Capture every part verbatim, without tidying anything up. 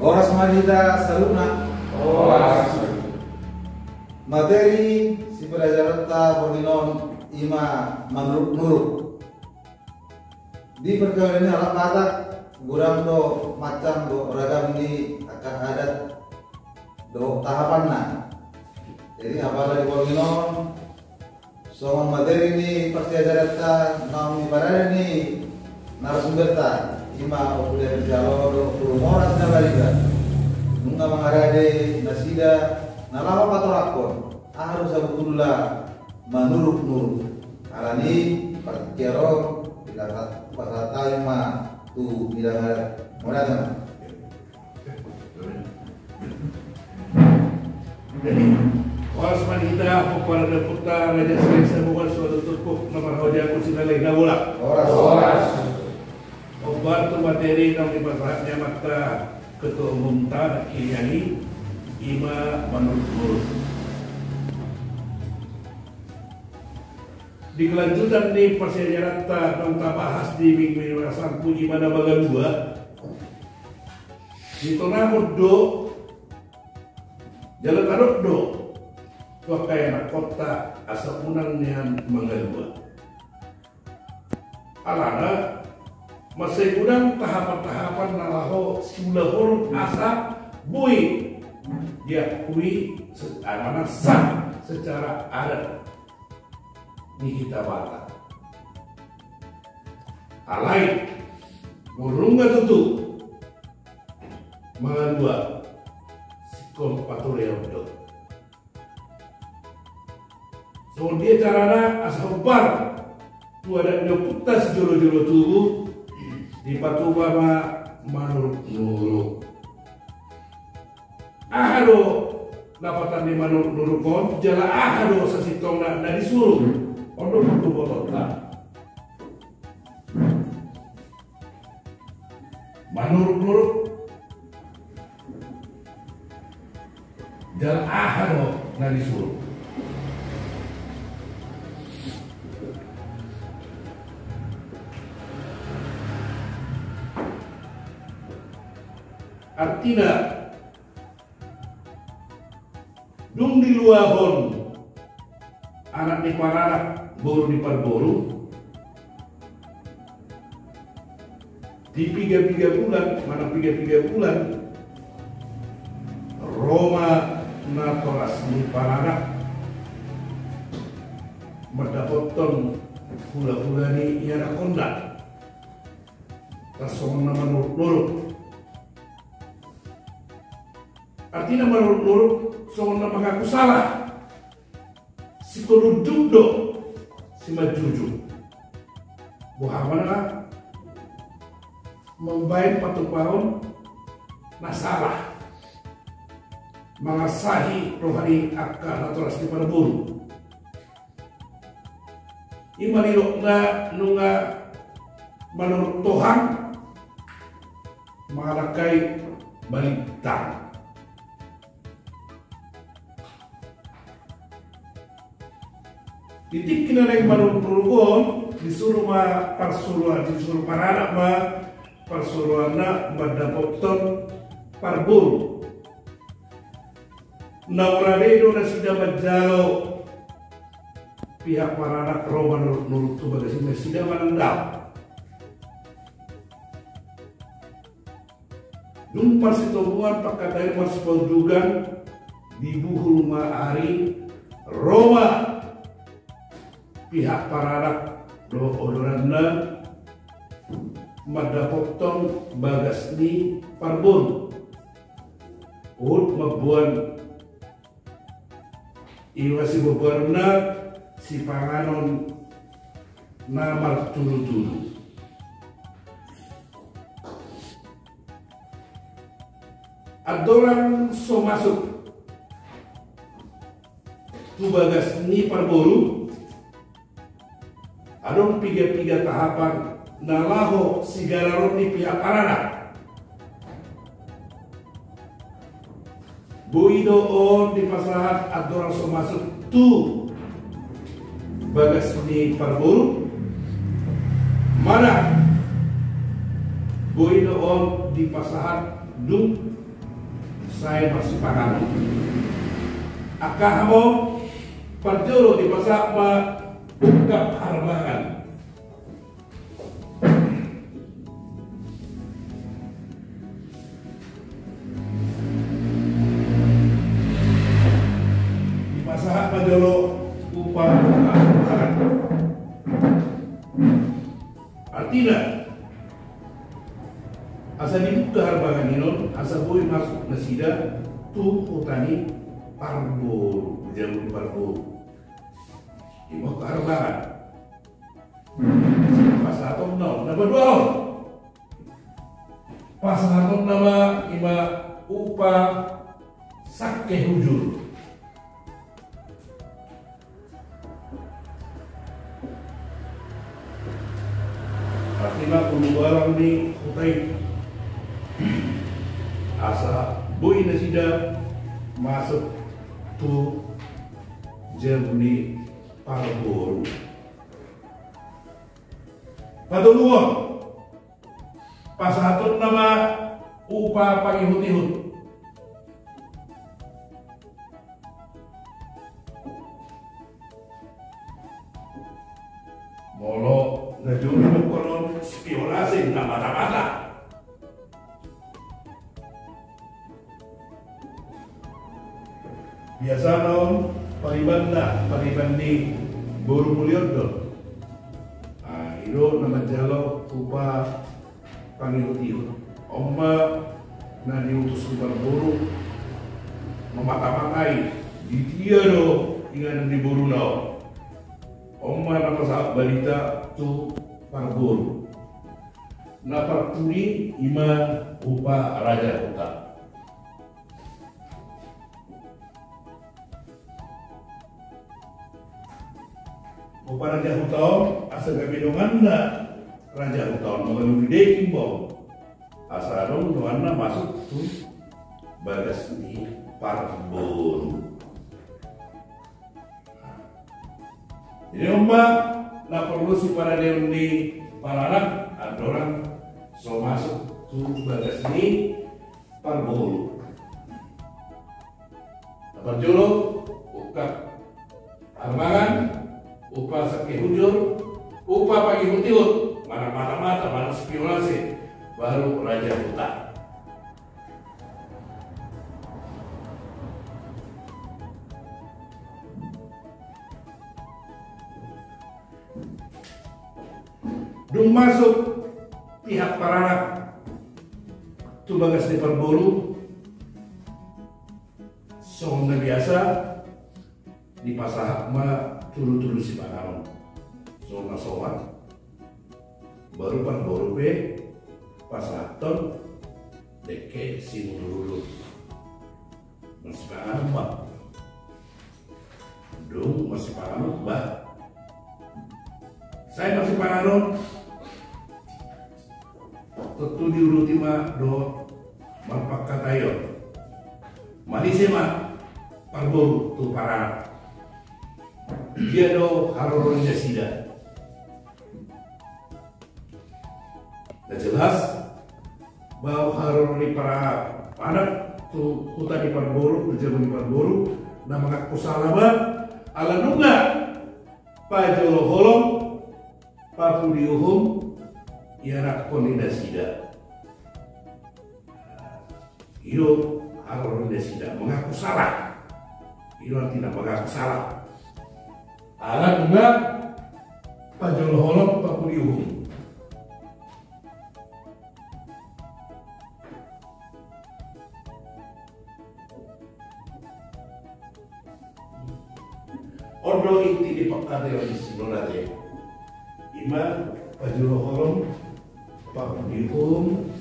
Horas ma di hita saluhutna. Horas. Materi sipelajaranta borngin on i ma manuruk-nuruk. Di perkawinan ni halak Batak, godang do macam dohot ragam ni angka adat dohot tahapanna. Jadi apala di borngin on, songon materi ni parsiajaranta naung diparade ni narasumberta, i ma Ompu Daniel Sijalo dohot Ompu Moras Sibarita, nunga mangarade nasida na laho patorangkon aha do sabotulna manuruk-nuruk. Alani i, partingkian on dipasahat hami ma tu bidang adat. Mauliate ma. Jadi, horas ma di hita, pomparan ni ompunta Raja Silahisabungan, suhut turpuk na marhaha jabu, Silalahi Nabolak. Horas. Horas. Hombar tu materi naung dipasahat ni amanta Ketua Umumta nangkin i, i ma manuruk-nuruk. Di kelanjutan ni parsiajaranta naung tabahas di minggu-minggu na salpu, i ma na mangalua, ditonahon do jala tadok do tu angka ianakhonta asa unang nian mangalua. Alana mansai godang tahapan-tahapan na laho siulahonon asa boi diakui se-, ah, manang sah secara adat di hita Batak. Alai molo nunga tutu mangalua, singkop patureon do. Songon dia carana asa hombar tu adat ni ompunta sijolo-jolo tubu, dipatupa ma manuruk-nuruk. Aha do lapatan ni manuruk-nuruk on, jala aha do sasintongna na disuru? On do partubuhonta. Manuruk-nuruk. Jala aha do na disuru? Artina, dung diluahon anak ni paranak boru ni parboru, di piga-piga bulan, manang piga-piga bulan, ro ma natoras ni paranak mandapothon hula-hula ni ianakhonna. Tarsongon na manuruk-nuruk. Artina manuruk-nuruk songon na mangaku salah. Singkop unduk do simanjujung. Boha ma na mambaen patupaon na salah, mangansahi roha ni angka natoras ni parboru. I ma nidokna nunga manuruk tohang mangalangkai balintang. Di tingki na naeng manuruk-nuruk on, disuru ma parsuruan, disuru paranak ma parsuruanna mandapothon parboru. Naung rade do nasida manjalo pihak paranak ro manuruk-nuruk tu bagas i, nasida manang daong. Dung parsitomuan, pangkataion, marsipaunjukan, dibuhul ma ari, ro ma pihak paranak dohot odolanna mandapothon bagas ni parboru. Huhut mamboan i ma sibobarna sipanganon na martudu-tudu. Andorang so masuk tu bagas ni parboru, adong piga-piga tahapan na laho sigalaron ni pihak paranak. Boi do on dipasahat andorang so masuk tu bagas ni parboru. Manang boi do on dipasahat dung Sai marsipanganon. Angka hamu, parjolo dipasahat ma ungkap harbangan. Dipasahat ma jolo upa harbangan. Artina, asa dibuka harbangan i on, asa boi masuk nasida tu huta ni parboru, jabu ni parboru. Ima harbangan. Pasahatonna on, na paduahon. Pasahatonna ma ima upa sangke hujur. Artina ulubalang ni huta i. Asa boi nasida masuk tu jabu ni parboru. Patoluhon, pasahatonna ma upa pangihut-ihut. Molo na jolo dohonon spionase, na mata-mata. Biasana on paribanna, pariban ni boru muli on do. Ah, i do na manjalo upa pangihut-ihut. On ma na diutus ni parboru mamata-matai di dia do inganan ni boruna on. On ma na pasahat barita tu parboru. Na parpudi ima upa raja huta. Upa raja huta on, asa gabe donganna raja huta on, molo dung didekeng bo, asa adong donganna masuk tu bagas ni parboru. Jadi on ma na porlu siparadeon ni paranak andorang so masuk tu bagas ni parboru. Na parjolo, ungkap harbangan, upa sangke hujur, upa pangihut-ihut, manang mata-mata, manang spionase, baru raja huta. Dung masuk pihak paranak tu bagas ni parboru, songon na biasa, dipasahat ma tudu-tudu sipanganon. Songon na soat, baru parboru pe pasahathon dengke simudur-udur. Marsipanganon ma. Dung marsipanganon, bah. Sai marsipanganon. Tontu diuduti ma dohot marpangkataion. Manise ma parboru tu paranak. Dia do haroro ni nasida. Na jelas, bahen haroro ni paranak tu huta ni parboru, tu jabu ni parboru, na mangaku sala ma, ala nunga pajolo holong, papudi uhum, ianakhon ni nasida. I do haroro ni nasida, mangaku sala. I do artina mangaku sala. Ala nunga pajolo holong, papudi uhum. On do inti ni pangkataion disi, nda ate. Ima pajolo holong, papudi uhum,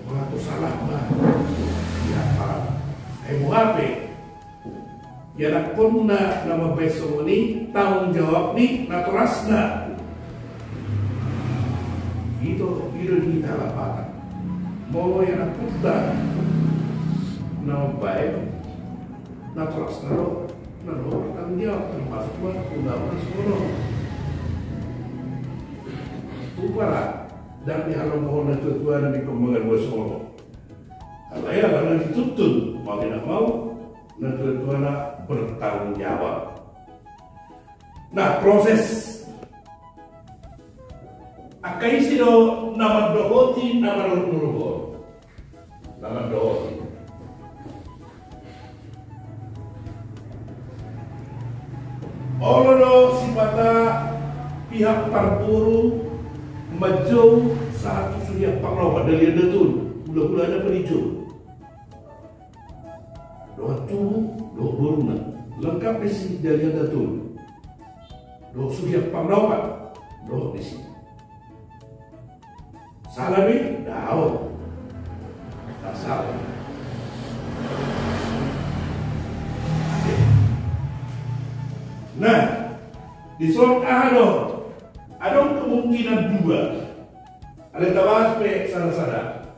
mangaku sala ma. Ia, ai boha pe ianakhonna na mambahen songon i, tanggung jawab ni natorasna. I do, i do di hita Batak. Molo ianakhonta na mambahen, natorasna do na dohot tanggung jawab, termasuk ma undang-undang songon on. Tupa ra, ndang dihalomohon natuatuana di panggabean songon on. Alai alana dituntun, mau tidak mau, natuatuana bertanggung jawab. Nah, proses. Angka ise do na mandohoti na manuruk-nuruk on? Na mandohoti. Olo do sipata pihak parboru manjou sahat tu suhi panglopat, Dalihan Datul, hulahulana pe dijou. Dohot tubu, dohot boruna. Lengkap disi Dalihan Datul. Dohot suhi panglopat, dohot disi. Sala do i? Daong. Ndang sala. Nah, dison aha do? Adong kemungkinan dua. Alai tabahas pe sada-sada.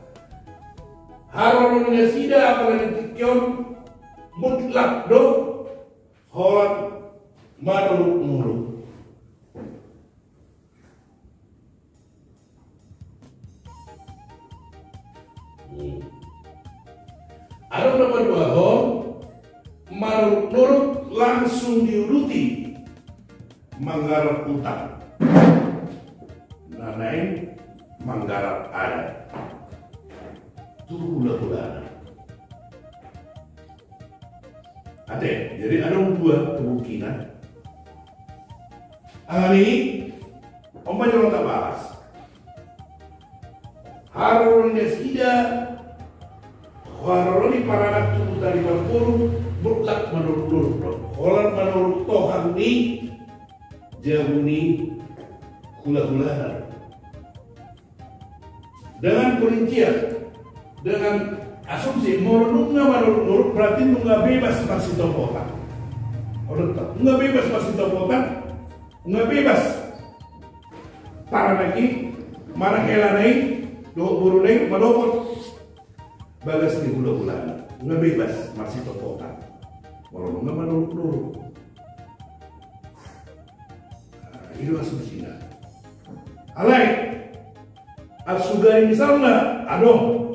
Haroro ni nasida apala di tingki on mutlak do holan manuruk-nuruk. Hmm. Adong na paduahon, manuruk-nuruk langsung diuduti manggarar utang. Na naeng manggarar adat tu hulahulana. Ate, jadi adong dua kemungkinan. Alani, on ma jolo tabahas. Haroro ni nasida, haroro ni paranak tu huta ni parboru, mutlak manuruk-nuruk do. Holan manuruk tohang ni jabu ni hulahulana. Dengan perincian, dengan asumsi, molo nunga manuruk-nuruk, berarti nunga bebas marsitompotan. Olo, nunga bebas marsitompotan, nunga bebas paranak i, manang helana i, dohot boruna i, mandapot bagas ni hulahulana. Nunga bebas marsitompotan molo nunga manuruk-nuruk. Nah, i do asumsina. Alai, asumsi misalna adong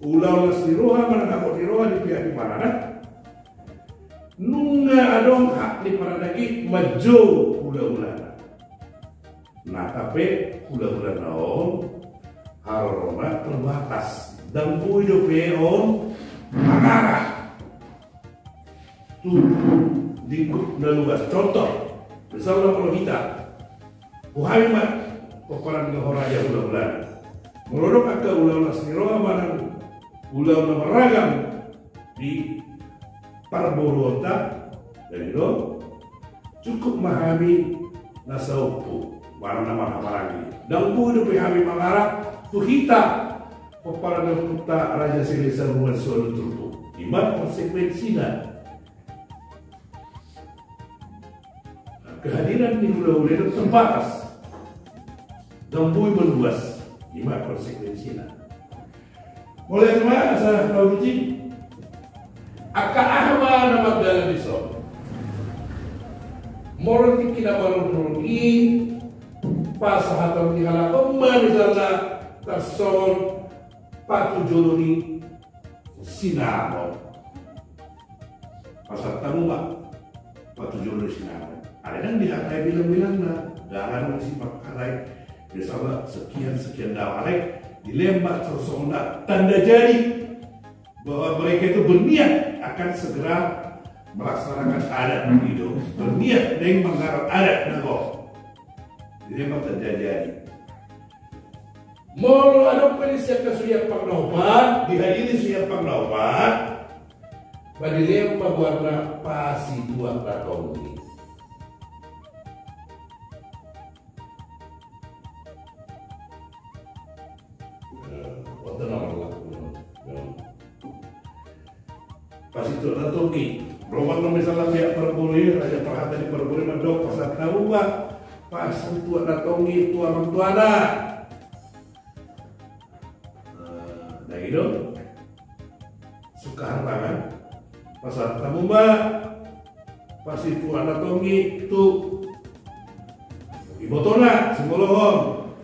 ulaon las ni roha manang hapot ni roha di pihak ni paranak, nunga adong hak ni paranak i manjou hulahulana. Nah, tapi hulahulana on harorona terbatas. Ndang boi dope on mangarah tu lingkup na luas. Contoh, misalna molo hita, huhami ma pomparan ni ho raja hulahulana. Molo adong angka ulaon las ni roha manang ulaon na marragam di parboruonta, jadi do, cukup ma hami na saompu, manang na marhahamaranggi. Ndang boi dope hami mangarah tu hita pomparan ni ompunta Raja Silahisabungan Simanjuntak Turpuk. I ma konsekuensina. Kehadiran ni hulahula i terbatas. Ndang boi meluas. I ma konsekuensina. Molo i ma asa taujui. Angka aha ma na mardalan dison? Molo tingki na manuruk-nuruk i, pasahaton ni halak on ma misalna tarsongon patujolo ni sinamot. Pasahat hamu ma patujolo ni sinamot. Alai ndang dihatai bilang-bilangna, ndang adong disi manghatai misalna sekian-sekian daon. Alai dilehon ma tarsongon na tanda jadi bahwa mereka itu berniat akan segera melaksanakan adat itu. Berniat naeng manggarar adat na gok. Dilehon ma tanda jadi. Molo adong pe disi angka suhi panglopat, dihadiri suhi panglopat, dilehon ma goarna pasituak na tonggi. Eh, wonten nama laku. Pasituak na tonggi. Roman no misalna pihak parboru i, raja parhata di parboru i mandok pasahat hamu ma pasituak na tonggi tu amang tuana. Nah, i do. Suka hartangan. Pasahat hamu ma pasituak na tonggi tu ibotona, singkolohon.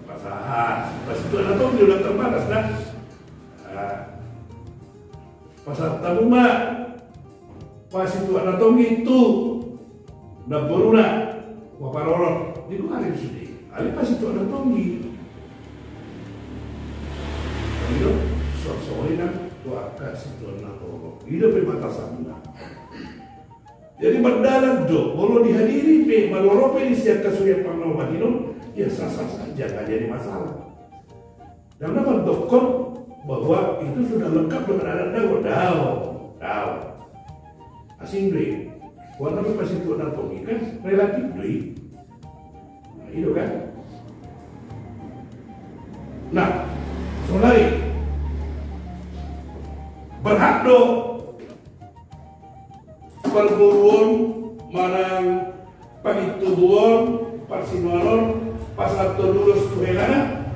Pasahat. Pasituak na tonggi ndang terbatas, nah. Nah. Pasahat hamu ma pasituak na tonggi tu namboruna, ua parorot, digoari sude. Alai pasituak na tonggi. Songon i do, songon i nang tu angka situak na torop. I do pematasanna. Jadi mardalan do, molo dihadiri pe, molo ro pe di si angka suya pangawa i do, ya sah-sah saja, nggak jadi masalah. Ndang na mandokkon bahwa itu sudah lengkap dengan adat Dago, daong, daong. Asing do i. Warna pe pasituak na tonggi kan relatif do i. Nah, i do kan. Nah, sonari berhak do parboruon manang pangintubuon, parsinuanon, pasahathon ulos tu helana?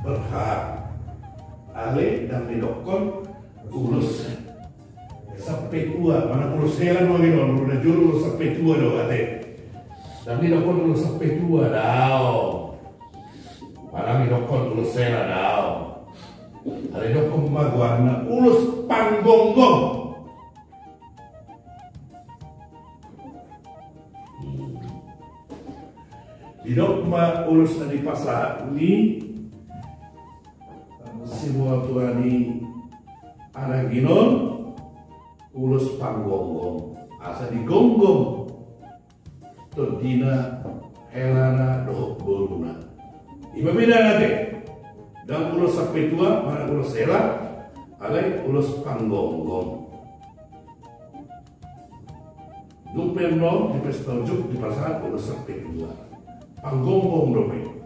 Berhak. Alai ndang didokkon ulos sampetua, manang ulos hela do ate, ulos sampetua do ate. Ndang didokkon ulos sampetua, daong. Manang didokkon ulos hela, daong. Alai didokkon ma goarna ulos panggonggom. Didok ma ulos na dipasahat ni simuatua ni ananginon, ulos panggonggom, asa digonggom tondina, helana dohot boruna. I ma bedana ate. Ndang ulos sampetua manang ulos hela, alai ulos panggonggom. Dung pe annon di pesta unjuk dipasahat ulos sampetua, panggonggom dope.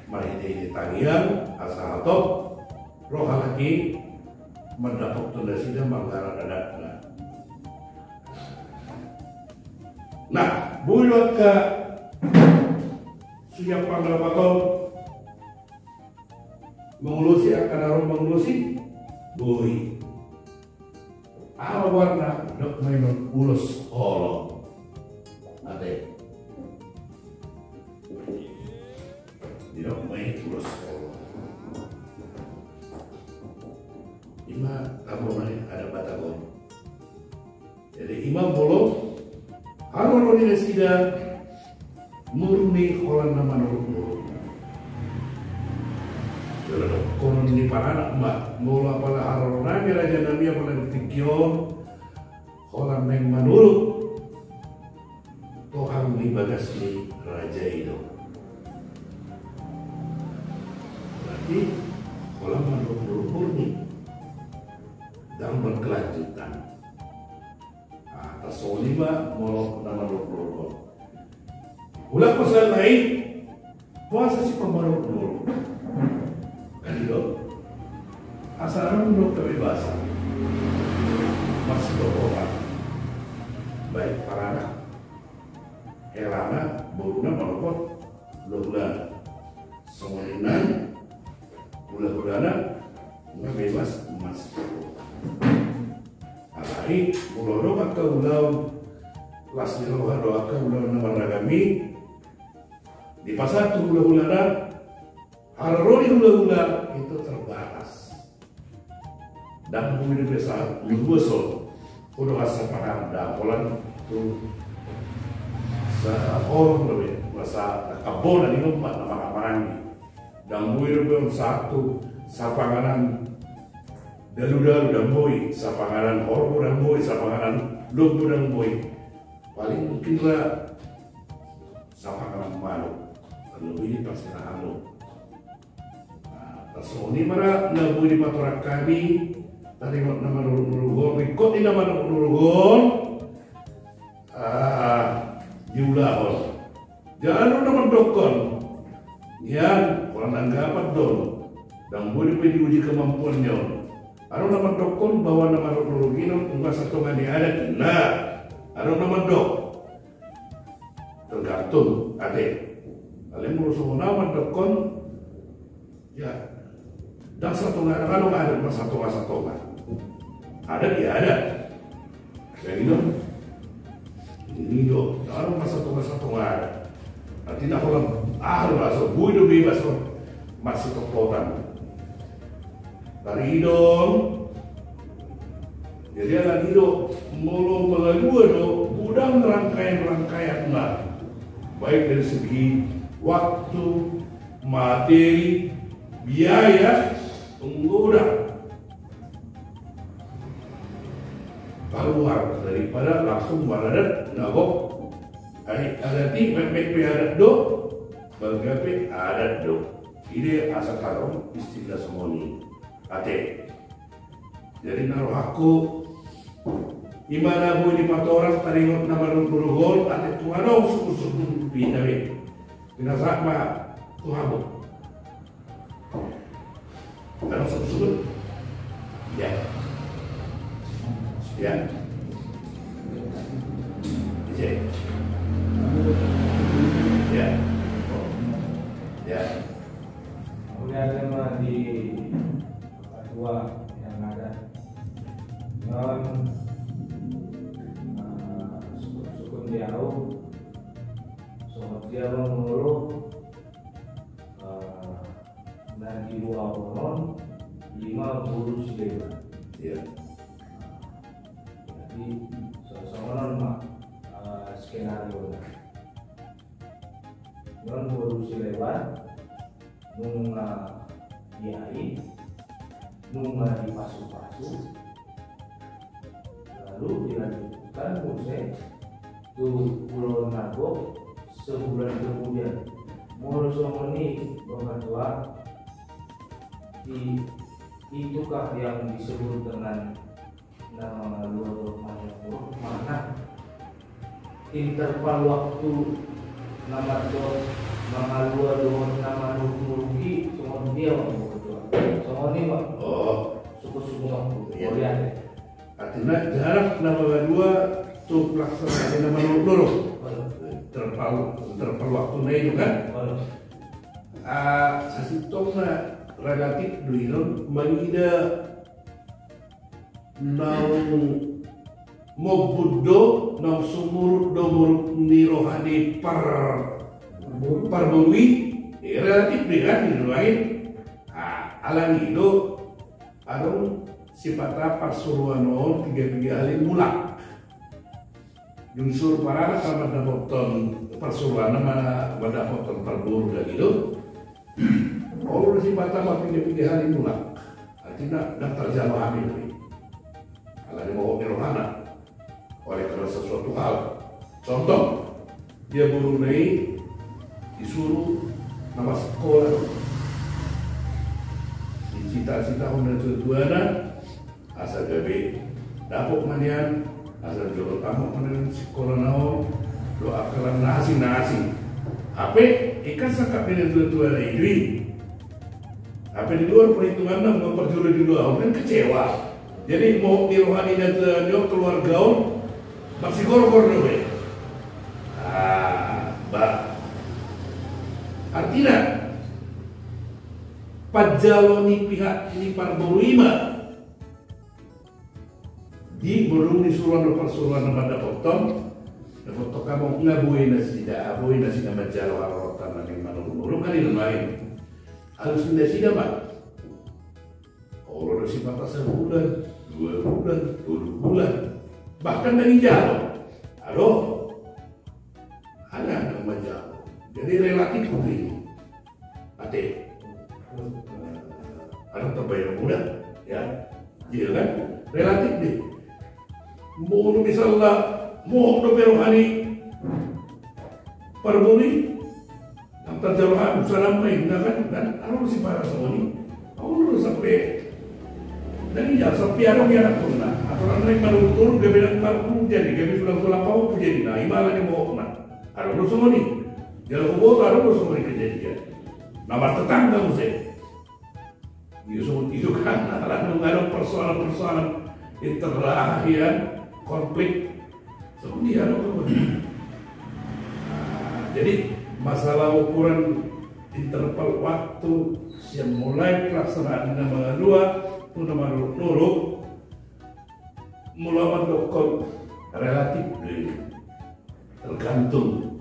Marhite-hite tangiang asa hatop ro halak i mandapothon nasida manggarar adatna. Nah, boi do angka suya pangawa on mangulosi angka na ro mangulosi, boi. Aha goarna? Didok ma i on ulos holong. Ate. Didok ma i ulos holong. I ma tabo na i adat Batak on. Jadi i ma molo haroro ni nasida murni holan na manurut-nurut. Jala dohonon ni paranak ma, molo apala haroro nami raja nami apala di tingki on holan naeng manurut tohang ni bagas ni raja i do. Berarti holan manurut-nurut murni. Ndang berkelanjutan. Ah, tarsongon i ma molo na manurut-nurut on. Ulakhon sahali nai, boasa sipambaru-baru? Kan i do. Asa adong do kebebasan marsitopotan. Baik paranak, helana, boruna, manopot, hulahulana. Songon i nang hulahulana, nunga bebas marsitopotan. Alai molo adong angka ulaon las ni roha do angka ulaon na marragam i, dipasahat tu hulahulana, haroro ni hulahula itu terbatas. Ndang boi dope sahat luas on, ho do asa pangan, ndang, holan tu sahorong dope, asa na kabona ni ompat na mangan-mangan i. Ndang boi dope on sahat tu sapanganan dalu-dalu, ndang boi, sapanganan horbo ndang boi, sapanganan lombu ndang boi. Paling mungkin ra sapanganan manuk, terlebih di parserahan on. Nah, tarsongon i ma ra na boi dipatorang hami, taringot na manurut-nurut on, ringkot ni na manurut-nurut on, ah, diulahon. Jala adong na mandokkon, nian, holan anggapan do on, ndang boi dope diuji kemampuan ni on. Adong na mandokkon bahwa na manurut-nurut i on nunga satonga ni adat, nah, adong na mandok. Tergantung ate. Alai molo songon ahu mandokkon, ya, ndang satonga, ndang adong adat marsatonga-satonga. Adat ya adat. Jadi no, i do, ndang adong marsatonga-satonga adat. Artina holan aha do, asa boi do bebas on marsitopotan. Taridon Jadi alani do, molo mangalua do, godang rangkaian-rangkaianna. Baik dari segi waktu, materi, biaya, penggoda. Keluar daripada langsung maradat na gok. Ai, adat i, baik, baik pe adat do, baik pe adat do. Ide asa tarong istilah songon i. Ate. Jadi na rohangku, ima na boi dipatorang taringot na manurut on, ate tung adong sungkun-sungkun pita be. Pinasahat ma tu hamu. Adong sungkun-sungkun? Ya. Ya. Ise. Ya. Ya. Kemudian tema di ketua yang ada. Non, eh, sukun-sukun di au, songon dia mangolo, eh, na di dua onon, lima boru Sileban. Iya. Jadi, so-, songon on ma, eh, skenario na. Non boru Sileban, nunga diai, nunga dipasu-pasu, lalu dilanjutkan muse tu Pulau Nagok sebulan kemudian. Molo songon i, Bapak Tua, i-, itukah yang disebut dengan na mangalua dohot na manuruk? Mana interval waktu na mandok mangalua dohot na manuruk-nuruk i songon dia, Bapak Tua? Songon i ma. Oh. Sungkun-sungkun waktu. Iya. Oh, iya. Artina jarak na mangalua tu pelaksanaan na manuruk-nuruk. Betul. Interval, interval waktu na itu kan? Betul. Ah, sasintongna relatif do i non mangida naung mombut do, naung sumurut do muruk ni roha ni par-, parboru i, eh, relatif do i kan, di luar i. Ah, alani do, adong sipata parsuruan on piga-piga hali mulak. Dung suru paranak na mandapothon parsuruanna ma-, mandapothon parboru daging do. Olo do sipata ma piga-piga hali mulak. Artina ndang tarjalo hami do i. Alani mohop ni rohana. Oleh karena sesuatu hal. Contoh, dia boruna i disuru na marsikola do. Dicita-citahon na tua-tuana, asa gabe dapot ma nian, asa jolo tamat ma nian sikola na on, dohot angka na asing, na asing. Hape, i kan sangkap ni na tua-tuana i do i. Hape di luar perhitunganna, nunga parjolo diulahon, kan kecewa. Jadi, mohop ni roha ni na tua-tuana on, keluarga on, marsigorgor do be. Ah, bah. Artina, panjalo ni pihak ni parboru i ma. Di molo dung disuru do parsuruan na mandapothon, dapothon hamu nga boi nasida, boi nasida manjalo harorotan na naeng manuruk-nuruk kan, i do nuaeng. Alus ni nasida ma. Olo do sipata sabulan, dua bulan, tolu bulan. Bahkan ndang dijalo. Adong. Hanya ndang manjalo. Jadi relatif do i. Ate. Adong tambai na muda, ya. Iya kan? Relatif do i. Molo misalna mohop dope roha ni parboru i, ndang tarjalo hamu, salam ma inna kan, kan? Adong do sipata songon i. Adong do sampe, ndang dijalo sampe adong ianakhonna. Atoran naeng manuruk-nuruk gabe ndang parboru jadi, gabe tulang-tulang pahompu jadi. Nah, i ma alani mohopna. Adong do songon i. Jala huboto adong do songon i kejadian. Na martetangga muse. Iya songon i do kan, alana nunga adong persoalan-persoalan internal, ya, konflik. Songon i adong do. Nah, jadi masalah ukuran interval waktu sian mulai pelaksanaan na mangalua tu na manuruk-nuruk, molo au mandokhon relatif do i. Tergantung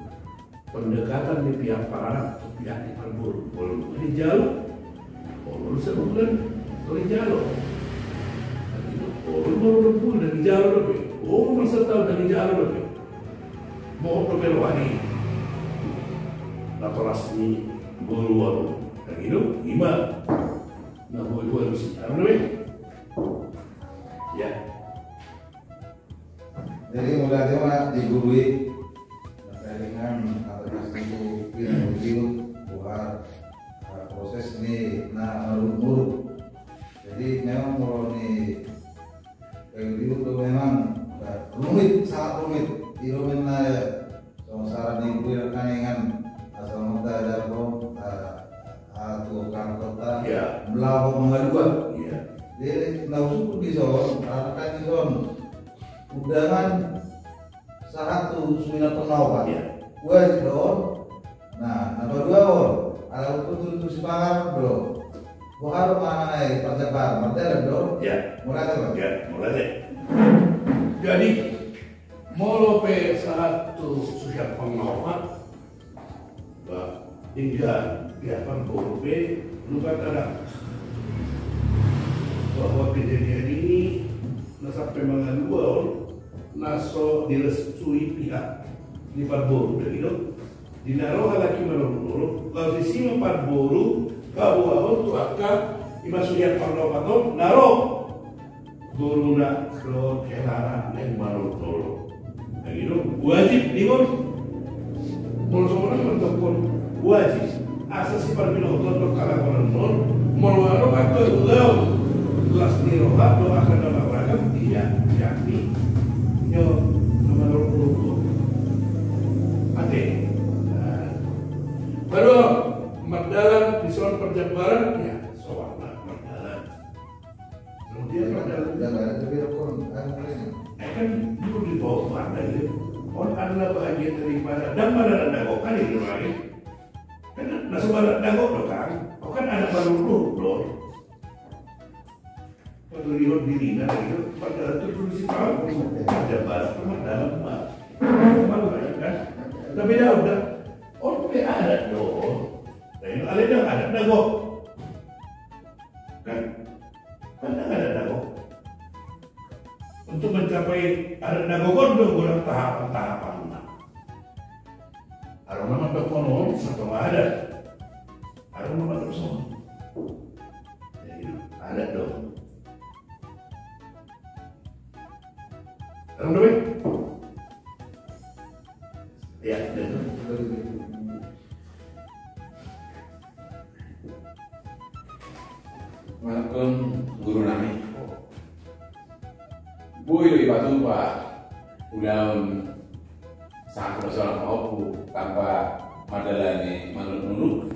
pendekatan ni pihak paranak tu pihak ni parboru. Molo dung dijalo, olo do sabulan, olo dijalo. Tapi, Boru, boru dope, na dijalo dope. Boru masa tahu na dijalo dope. Mohon dope roha ni natoras ni boru on. Nang i do, ima. Na boru, boru si. Anu dope. Ya. Jadi, mauliate ma di guru i, na taringan atas itu, pina begitu, buat, eh, proses ni na marurut-urut. Jadi, memang molo ni kayu liur do memang, eh, rumit, sangat rumit. Di rumit na, eh, songon saran ni guru i, na taringan, asal mata jabo, eh, eh, tu kantor ta, ya, melaho mangalua. Ya. Jadi, na husungkun dison, rata ni son. Undangan sahat tu suhina pangaopan. Ya. Wajib do. Nah, na paduahon, ala huhut tu sipanganon do. Boha do manang ai parjabaran, mardalan do. Ya. Mauliate ma. Ya, mauliate. Jadi, molo pe sahat tu suhina pangaopan, ba, hingga dia parboru pe, lupa tadang. Bahwa kejadian ini, na sampe mangalua on, na so direstui pihak ni parboru, da gitu. Di na ro halak i manurut-urut, laos disi ma parboru paboahon tu angka i ma suhina pangaopan on, na ro boruna dohot helana naeng manurut-urut. Na gitu, wajib ningon. Molo songon on mandokkon wajib. Asa siparbinotoan do halakonan on, molo adong angka ulaon las ni roha dohot angka na marragam, ia, ia ni. Nyo, na manurut-urut. Ate. Nah. Baru, mardalan, dison parjabaran, ya, soal mardalan. Kemudian mardalan. Mardalan itu dia pun, kan, keren. Eh, kan, dulu di bawah mardalan itu. On adalah bahagian daripada, dan mardalan dago kan itu lagi. Kan, na so mardalan dago do kan. Oh, kan ada baru dulu do. Paturihon dirina, gitu. Mardalan itu dulu si tahu, mardalan, mardalan, mardalan, kan. Tapi dah, udah. On pe adat do. Nah, ini ada dah, adat dago. Kan? Kan ada dago. Untuk mencapai adat dago on do godang tahapan-tahapanna. Adong na mandok on satonga adat. Adong na mandok songon. Jadi, adat do. Adong do, Bang? Iya, betul. Manungkun guru nami. Boi do dipatupa ulaon sahat tu suhina pahompu tanpa mandalani manurut-nurut.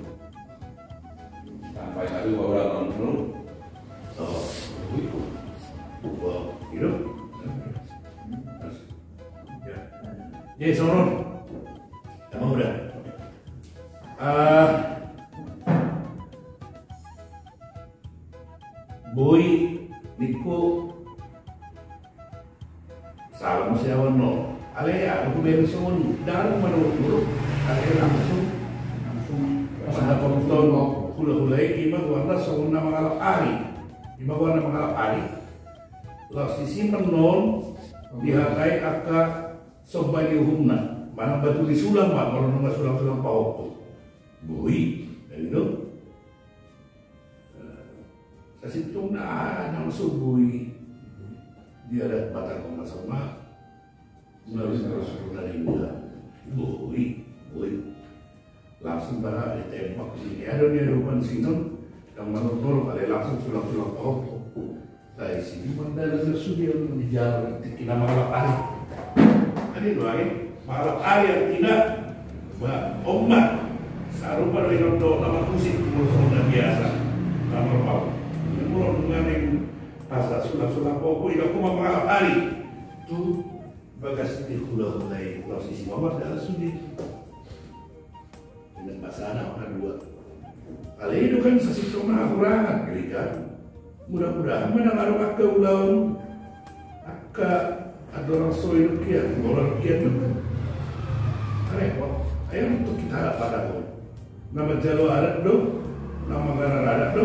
Tanpa dipatupa ulaon manurut-nurut. So, boi. Boi, gitu. Ya. Ya, songon. Emang udah. Ah, boi, ningku, salam siawan no. Alai, aku beri songon, dalam menurut-nurut, alai langsung, langsung, pada penonton, hula-hula i, ima goarna songon na mangalap ari. Ima goarna mangalap ari. Laos disi ma annon, dihatai angka somba ni uhumna, manang batu ni sulang ma, molo nunga sulang-sulang pahompu. Boi, na gitu. Sasintongna aha na so boi di adat Batak on, asa ma, na harus, harus na rinda. Boi, boi. Langsung bara ditembak di, adong diadopan sinon, yang manurut-nurut, alai langsung sulang-sulang pahompu. Alai disi ma annon sude on dijalo, tingki na mangalap ari. Ari do, ari. Mangalap ari artina, ba, on ma. Sarupa do ingot do na marmusik, molo songon na biasa. Na marpau. Molo nunga naeng asa sulang-sulang pahompu, ingot ma mangalap ari. Tu bagas ni hula-hula i, laos disi ma mardalan sude. Dengan pasangan na dua. Alai i do kan sasintongna hahurangan, jadi kan. Mudah-mudahan ma ndang adong angka ulaon, angka andorang so i do kian, bola do kian do kan. Repot. Ai unang hita halak Batak on. Na manjalo adat do, na manggarar adat do.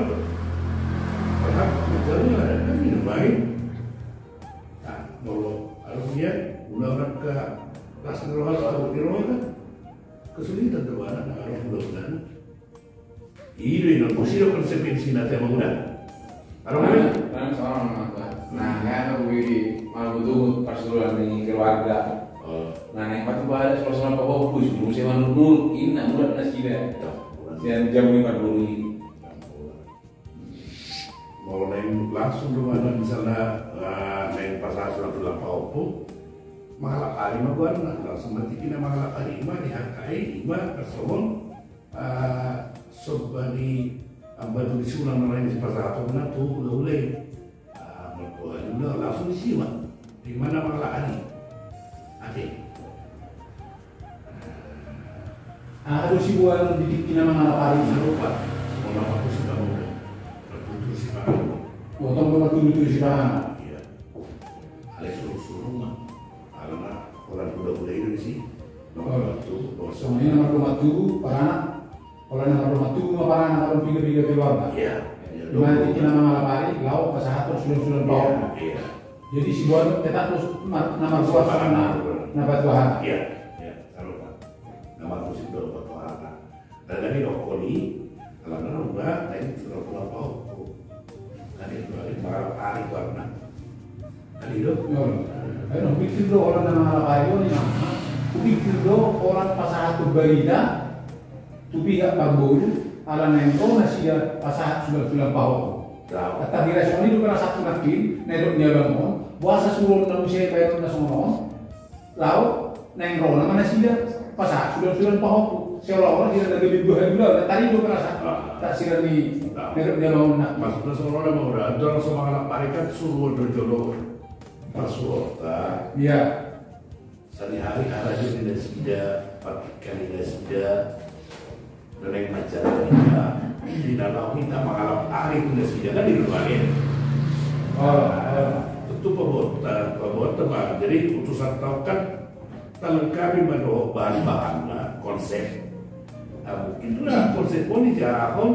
Berhak manjalo adat kan, minum air. Pas ni roha, pas ni roha kan kesulitan do anak na adong hulahulana. I do i na, molo sidok konsekuensina, ate, Amang Uda. Adong, kan? Kan seorang anak, Pak. Nah, kan aku di, mau tunggu pas dulu di keluarga. Oh. Nah, yang patu pada suruh-suruh apa, oh, bus, bus, saya manurut-nurut, ini nak buat nasida. Betul. Sian jam lima dulu ini. Molo naeng langsung do anak misalna, eh, naeng pasahat surat-surat pahompu, mangalap ari ma goarna, langsung ma tingkina mangalap ari, i ma di H K I, i ma tarsongon, eh, somba ni, eh, batu ni sulang na lain sipasahatonna tu hulahula i. Ah, molo tu hulahula langsung disi ma. Di mana mangalap ari? Ate. Aha do siboanon di tingkina mangalap ari? Sarupa. Molo na marhusip, Amang Uda, martutur sipanganon. Molo tong do martutur sipanganon. Iya. Alai suru-suru ma. Alana holan hulahula i do disi. Oh. Nomor satu, nomor satu. Songon i nomor dua ma tu paranak. Holan nomor dua ma tu paranak, holan piga-piga keluarga. Iya. Iya, di mana dua puluh. Tingkina mangalap ari, laho pasahathon sulang-sulang pahompu. Iya. Jadi siboanon tetap terus ma-, na marhusip, na, na patuahan. Iya, iya, sarupa. Na marhusip do patuahan. Dan tadi dokon i, alana uda, tadi surat-surat pahompu. Tadi itu ari, mangalap ari goarna. Tadi do. Yo. Ayo, pikir do holan na mangalap ari on i na. Pikir do holan pasahat tu barita. Tu pihak parboru, ala naeng ro nasida pasahat sulang-sulang pahompu. Tahu. Tangkas songon i do perasaanku nangkin, na didok ni abang on, boasa suruon na muse baenon na songon on, laho naeng ro nama nasida pasahat sulang-sulang pahompu. Seolah-olah hira na gabe dua hali ulaon, tadi do perasaan. Ah. Tarsongon i, tahu, na didok ni abang on nangkin. Maksudna songon on, Amang Uda, andorang so mangalap ari kan suruon do jolo parsuruonta. Iya. Sehari-hari harajaon ni nasida, partingkian ni nasida, na naeng manjalo hita, di na laho hita mangalap ari tu nasida, kan i do, Amang. Oh, oh. Tontu paboaonta, paboaonta, Bang. Jadi utusan tau kan talengkapi ma dohot bahan-bahanna, konsep. Nah, mungkin lah konsep on dijahahon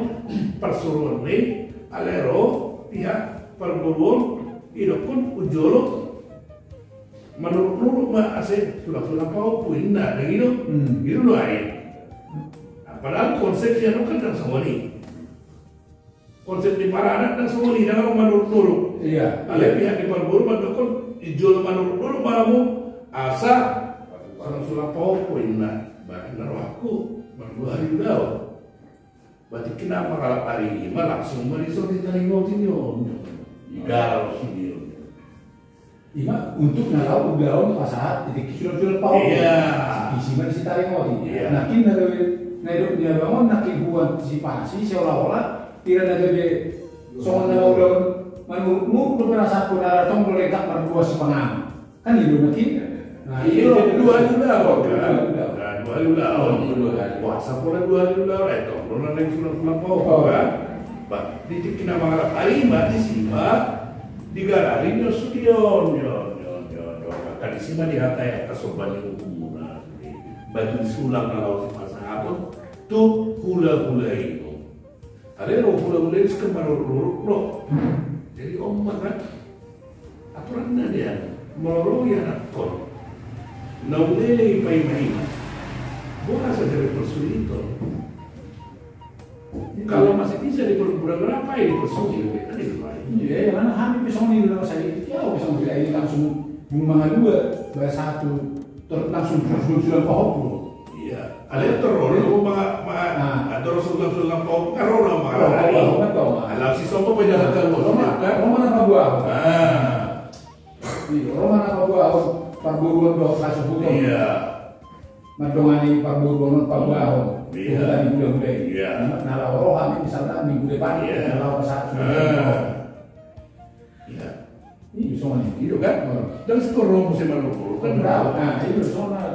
parsuruon ni, alai ro pihak parboru on, didokkon tu jolo. Manurut-nurut ma asa sulang-sulang pahompu, inna, dang i do. Hmm. I do do ae. Nah, padahal konsep sian on kan dang songon i. Konsep ni paranak dang songon i, dang manurut-nurut. Iya. Alai pihak ni parboru mandokkon, di jolo manurut-nurut ma hamu asa sulang-sulang pahompu, inna. Bah, inna rohangku, mardua hali ulaon. Berarti tingkina mangalap ari i ma langsung ma dison di taringot i on. Di garar i on. I ma untuk na laho ulaon pasahat di tingki sulang-sulang pahompu. Iya. Disi ma disi taringot i. Iya. Nangkin na gabe, na didok ni abang on nangkin huantisipasi seolah-olah hira na gabe songon na ulaon manurut-nurut do perasaanku, na tong do lengkap mardua sipanganon. Kan i do nangkin. Nah, iya, i do. Jadi dua hali ulaon, kan? Dua hali ulaon. Nah, dua hali ulaon. Dua hali. Puasa pola dua hali ulaon, eh, tong do na naeng sulang-sulang pahompu, kan? Bah, di tingkina mangalap ari ma disi ma digarar i on, sude on, on, on, on, on. Maka disi ma dihata i angka somba ni uhumuna. Batu ni sulang na laho sipasahathon tu hulahula i on. Alai ro hulahula i, sekedar manurut-nurut do. Jadi on ma kan aturanna, dia molo ro i anakkon na umlele i, paima-ima, boasa gabe parsuliton? Kalau masih bisa dipermudah, kenapa ini dipersulit? Kan itu, Pak. Iya, iya, karena hami pe songon i do, na masa i, ya, au pe songon i, langsung mangalua, bahasa satu, terus langsung sulang-sulang pahompu. Iya. Alai tor ro do ma, ma, nah, tor sulang-sulang pahompu kan ro do ma. Ro, ro, ro, ro. Alai si somba pejalan kan, ro ma, kan? Ro ma na paboa. Ah. Iya, ro ma na paboa, parboruon dohot hasuhuton. Iya. Mandongani parboruon on paboahon. Iya. Dohot hulahula i. Iya. Na, na laho ro hami misalna minggu depan, iya, na laho pasahat sulang-sulang pahompu. Iya. Iya, songon i. I do kan? Dang sikola ro muse manurut-nurut kan? Nah, i do songon i.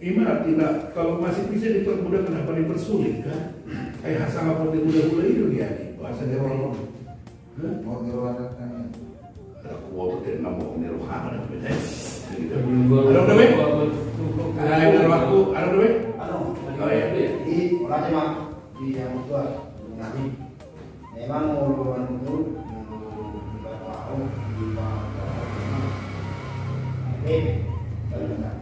I ma artina, kalau masih bisa dipermudah, kenapa dipersulit, kan? Ai hasangapon ni hulahula i do dia, bahasa dia orang. Hah? Mau di ruangan kami. Ada kuat, tidak nambah ni rohana, ada beda. Ada udah, Be? Ada udah, Be? Oh, iya. Di, orang cuma di yang tua, nanti. Memang mau ruangan itu, mau di bawah, di bawah, di bawah. Ini, kalau nggak,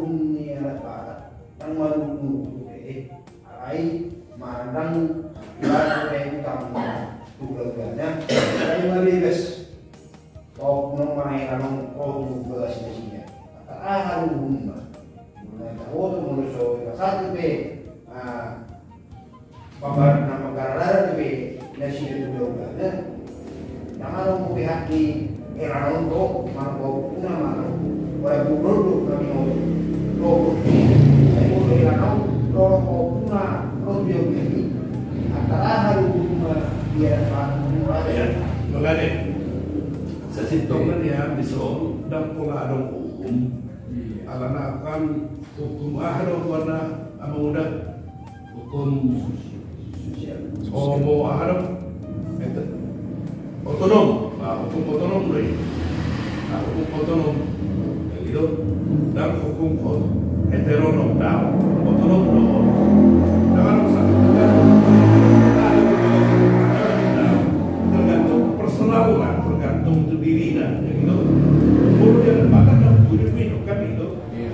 Ni anak barat, nang malu-malu, eh, alai mandang, ibarat, eh, utang, tu keluargana, alai mabebas. Oh, nang manai, nang, oh, tu bagas nasida. Aha do hukumna? Nang tahu tu mulu so, satu be, ah, Pambar na manggarara dope nasida tu daulana. Nang adong dope hak ni heranon do, manang bau puna manang. Wala gubernur do na binoto. Dohot ni, ai molo heranon do, bau puna, ro tu daulana. Antara aha do hubungan dia manang. Ya, makanya. Sasintongna dia, bisa ndang pola adong hukum. Alana kan hukum aha do, warna amang uda? Hukum sosial. Oh, mau aha do? Ete-, otonom. Nah, hukum otonom do i. Nah, hukum otonom. Jadi do, ndang hukum ot-, heteronom, ndang. Otonom do. Ndang adong satu. Tergantung personal lah, tergantung tu dirina. Jadi do, molo dia lembaga kan boleh minum kan itu. Iya.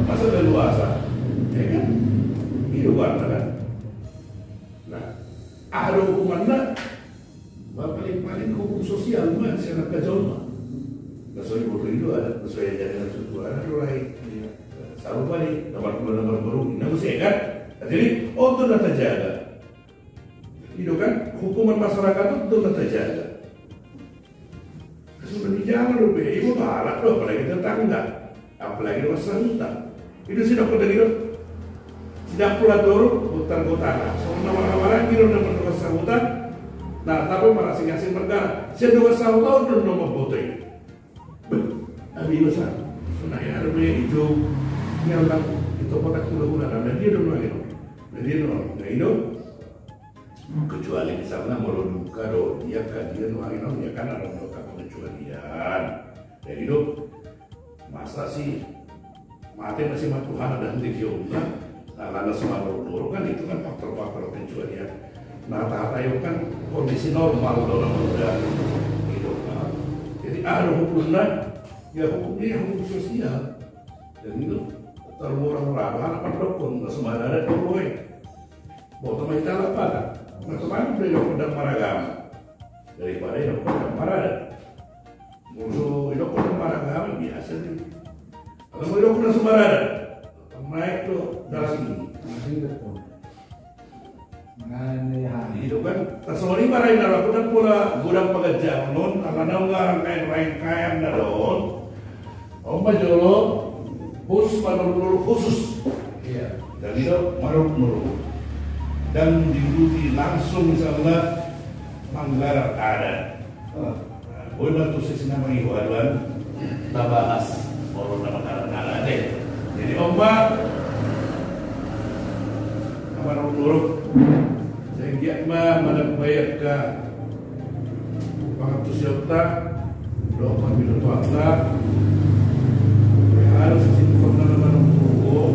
Masa udah luasa, ya kan? Itu warna kan. Nah, aha do hukumanna? Paling-paling hukum sosial ma, sian angka jolma. Na so diboto i do adat, na so diajarhon tu adat do lain. Iya. Sarupa ni, nomor dua, nomor baru, na muse kan? Nah, jadi, on do na tajaga. I do kan, hukuman masyarakat on do na tajaga. Sudah di jalan dope, iboto halak do, apalagi tetangga, apalagi dongan sahuta. I do sidok, udah gitu. Sidok pula turun, putar kota. Soalnya wala-wala gitu, dongan sahuta. Nah, tapi marasing-asing perkara. Sian dongan sahuta, udah nomor foto ini. Beh, abi masa. Sonai ada punya hijau. Yang tak, itu kotak gula-gula. Nah, dia udah mulai gitu. Nah, dia udah mulai. Nah, itu. Kecuali misalna molo dungka do, dia kan dia nuaeng on, dia kan adong do kecualian. Jadi do, masa si mate masih ma Tuhan ada henti kiumna, nah, lantas marorot-orot kan, itu kan faktor-faktor kecualian. Nah, tahata i kan kondisi normal do, orang udah hidup kan. Jadi ada hukumna, ya hukumnya hukum sosial. Dan itu termurah-murah, harapan dokon, nggak sembarangan ada tuh, boy. Boto ma hita laparan. Masa mana udah idok ndang maragama. Daripada idok ndang maradat. Molo idok ndang maragama biasa ni. Kalau molo idok ndang so maradat, naek do dalan ini. Nah, ini ya. Itu kan. Tarsongon i ma raja na laku dan pola godang paganjangon on, alana nunga rangkaian-rangkaian na do on. On ma jolo, khusus, manurut-nurut khusus. Iya. Dan itu manurut-nurut. Dan diuduti langsung misalna manggarar adat. Oh. Nah, boi ma tu sesi na mangihu aduan, tabahas, molo na manggarar adat, eh. Jadi, on ma, na manurut-nurut. Sai anggiat ma manang bayak ka pangantusionta, dohot parbinotoanta, pehara sasintongna na manang tubo,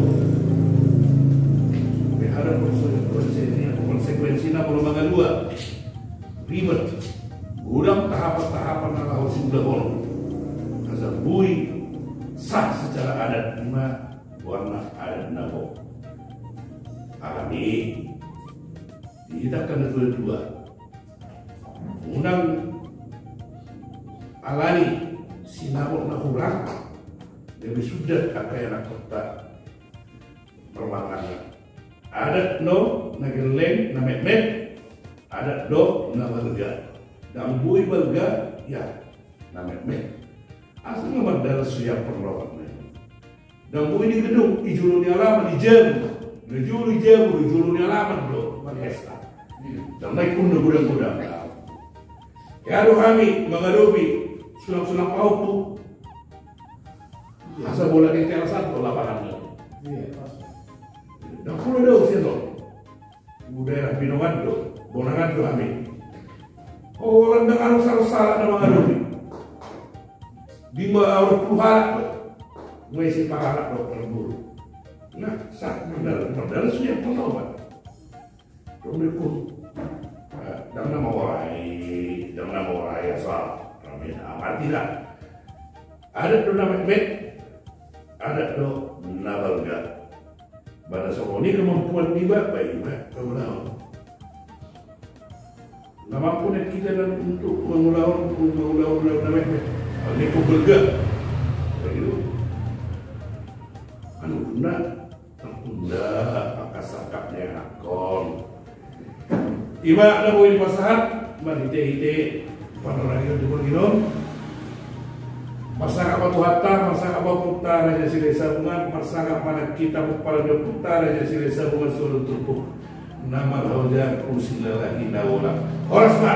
pehara konsekuensina, konsekuensina molo mangalua. Ribet. Godang tahapan-tahapan na laho siulahon. Asa boi sah secara adat ima goarna adat na gok. Alani, di hita angka na tua-tua. Unang alani sinamot na hurang, gabe suda angka ianakhonta marmangan. Adat do na gelleng, na metmet, adat do na balga. Ndang boi balga, ya, na metmet. Asa nga mardalan suya perlohan. Ndang boi di gedung, di jolo ni alaman, di jabu. Di jolo, di jabu, di jolo ni alaman do marpesta. Ndang naik pun do godang-godang. Ya do hami mangadopi sulang-sulang pahompu. Asa bola ni teras do lapangan do. Iya, pas. Ndang pola do sian do. Daerah Binongan do, Bonangan do hami. Holan ndang adong sala-sala na mangadopi. Di ma adong pulu halak do. Nunga isi pahalak do, parburu. Nah, sah mardalan, mardalan suya perlohan. Dong di pun. Ndang na maorai, ndang na maorai asa rame amat, tidak. Adat do na metmet, adat do na balga. Ba na songon i kemampuan niba, ba iba na ulaon. Na mampu nang hita nang untuk mangulahon, mangulahon ulaon na baen. Alai na balga. Begitu. Anu, na, na angka sangkap ni anakon. Ima na boi dipasahat marhite-hite panorang on di borngin on. Marsangkap ma Tuhanta, marsangkap ma Ompunta Raja Silahisabungan, marsangkap ma nang hita pomparan ni Ompunta Raja Silahisabungan suadon turpuk na marhaojahan, usilalahi na olat. Horas ma.